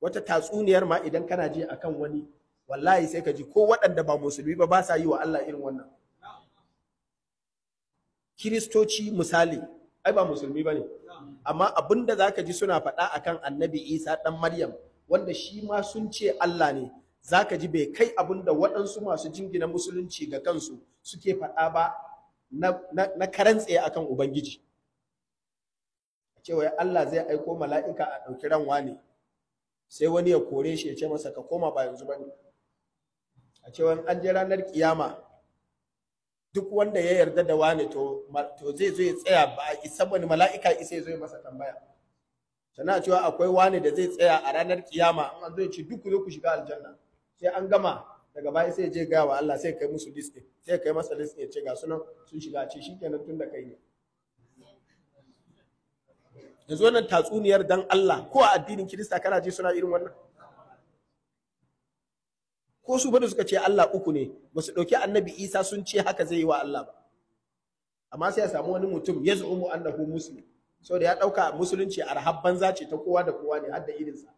Wata tatsuniyar ma idan kana ji akan wani, wallahi sai ka ji ko waɗanda ba musulmi ba ba sa yi wa Allah irin wannan. Kiristoci misali, ai ba musulmi ba ne, amma abinda za ka ji suna faɗa akan Annabi Isa ɗan Maryam, wanda shi ma sun ce Allah ne, za ka ji bai kai abinda waɗansu masu jingina musulunci ga kansu suke faɗa ba na karan tsaye akan Ubangiji. Cewa Allah zai aiko mala'ika a ɗauki ran wane, sai wani ya kore shi ya ce masa ka koma, ba yanzu ba ne. A cewa an je ranar kiyama, duk wanda ya yarda da wane to zai zo ya tsaya, ba a isa wani mala'ika isa ya zo ya masa tambaya. Sannan a cewa akwai wane da zai tsaya a ranar kiyama, in an zo ya ce duk ku zo ku shiga aljanna. Sai an gama, daga baya sai ya je gaya wa Allah, sai kai musu list ɗin, sai kai masa list ɗin, ya ce ga sunan sun shiga, a ce shikenan tun da kai ne. Yanzu wannan tatsuniyar, dan Allah, ko a addinin Kirista kana ji suna irin wannan? Ko su bada suka ce Allah uku ne, ba su ɗauki Annabi Isa sun ce haka zai yi wa Allah ba. Amma sai ya samu wani mutum ya zu'umu annahu muslim, saboda ya ɗauka musulunci arhab banza ce ta kowa da kowa ne har da irinsa.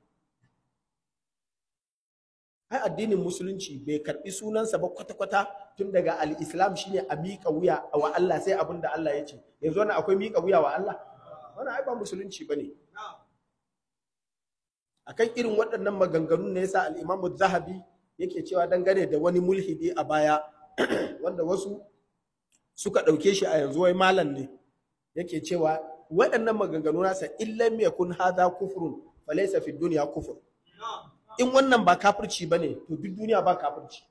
Ai addinin musulunci bai karbi sunansa ba kwata-kwata tun daga al-Islam, shine a miƙa wuya wa Allah sai abin da Allah ya ce. Yanzu wannan akwai miƙa wuya wa Allah? Wannan ai ba musulunci bane. Akan irin waɗannan maganganun ne yasa al-Imam Zahabi yake cewa dangane da wani mulhidi a baya, wanda wasu suka ɗauke shi a yanzu wai malam ne, yake cewa waɗannan maganganu nasa, illam yakun hadha kufrun falaysa fi dunya kufur. In wannan ba kafirci bane, to duk duniya ba kafirci.